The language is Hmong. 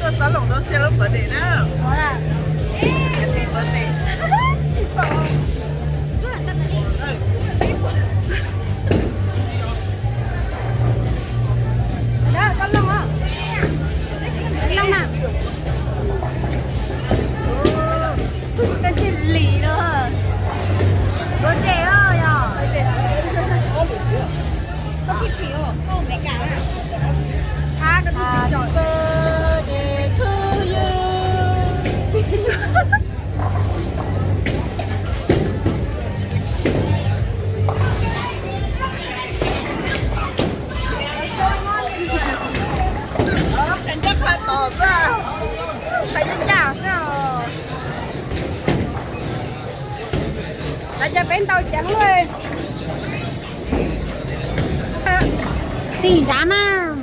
Tuaj xav loo rau Xiab lub birthday na. Happy birthday. Koj loo, koj loo na. Koj tsis lim los. Birthday os yog. Happy birthday to you. Qhov ncaj qha tom xwb, qhov ncaj ncaj xwb os. Lawv cov peb ntau ceev luaj. Tim nrad mas.